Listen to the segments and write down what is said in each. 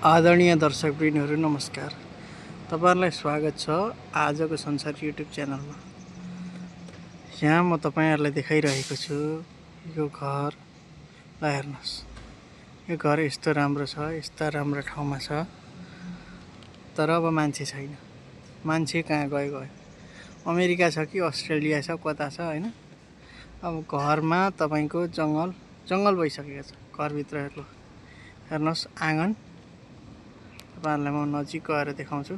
आदरणीय दर्शकवृन्दहरू नमस्कार। तपाईहरुलाई स्वागत छ आजको संसार युट्युब च्यानलमा। यहाँ म तपाईहरुलाई देखाइरहेको छु यो घर। ल हेर्नुस्, यो घर यस्तो राम्रो छ, यस्ता राम्रो ठाउँमा छ, तर अब मान्छे छैन। मान्छे कहाँ गयो? अमेरिका छ कि अस्ट्रेलिया छ, कता छ हैन। अब घरमा तपाईको जंगल भइसकेको छ। घरभित्र हेर्नुस् आँगन। तपाईहरुलाई म नजिक गएर देखाउँछु।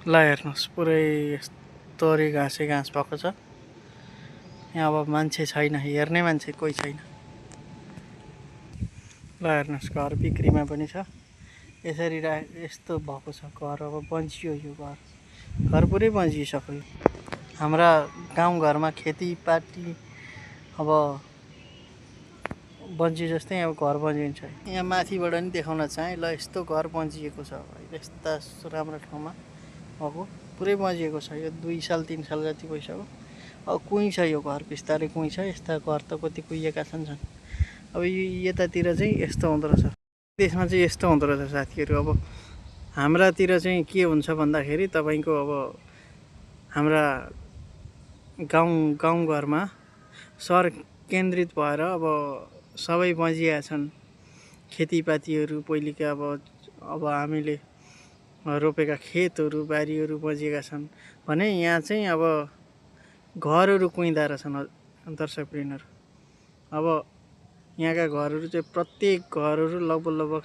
ल हेर्नुस्, पुरै यस्तोरी घाँस भएको छ। यहाँ अब मान्छे छैन, हेर्ने मान्छे कोही छैन। ल हेर्नुस्, घर बिक्रीमा पनि छ। यसरी यस्तो भएको छ घर। अब बन्चियो यो घर पुरै बन्चिसक्यो। हाम्रा गाउँघरमा खेतीपाती अब बन्ची जस्तै अब घर बन्जिन्छ। यहाँ माथिबाट नि देखाउन चाहे। ल यस्तो घर बन्चिएको छ। यस्ता राम्रो ठाउँमा भएको पुरै बन्चिएको छ। यो 2 साल 3 साल जति भइसक्यो। अब कुहीँ छ यो घर, बिस्तारै कुहीँ छ। यस्ता घर त कति कुहिएका छन्। अब यो यतातिर चाहिँ यस्तो हुँदो रहेछ। देशमा चाहिँ यस्तो हुँदो रहेछ साथीहरू। अब हाम्रातिर चाहिँ के हुन्छ भन्दाखेरि तपाईको अब हाम्रा गाउँघरमा सहर केन्द्रित भएर अब सबै बजिया छन्। खेतीपातीहरू पहिलेका अब हामीले रोपेका खेतहरू बारीहरू बजिएका छन् भने यहाँ चाहिँ अब घरहरू कुइँदा रहेछन् दर्शकवृन्दहरू। अब यहाँका घरहरू चाहिँ प्रत्येक घरहरू लगभग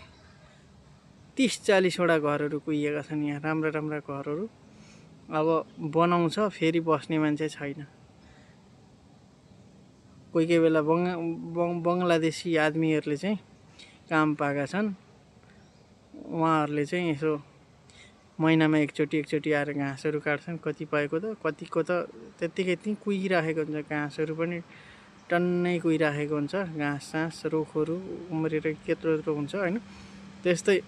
30-40 वटा घरहरू कुहिएका छन्। यहाँ राम्रा घरहरू अब बनाउँछ, फेरि बस्ने मान्छे छैन। कोही बेला बङ्गलादेशी आदमीहरूले चाहिँ काम पाएका छन्। उहाँहरूले चाहिँ यसो महिनामा एकचोटि आएर घाँसहरू काट्छन्। कतिपयको त कतिको त त्यतिकै कुहिराखेको हुन्छ। घाँसहरू पनि टन्नै कुहिराखेको हुन्छ। घाँस रुखहरू उम्रेर त्यत्रो हुन्छ हैन। त्यस्तै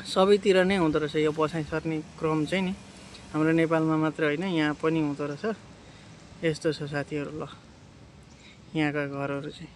सबैतिर नै हुँदो रहेछ यो बसाइँ सर्ने क्रम चाहिँ नि। हाम्रो नेपालमा मात्र हैन, यहाँ पनि हुँदो रहेछ। यस्तो छ साथीहरू। ल यहाँका घरहरू चाहिँ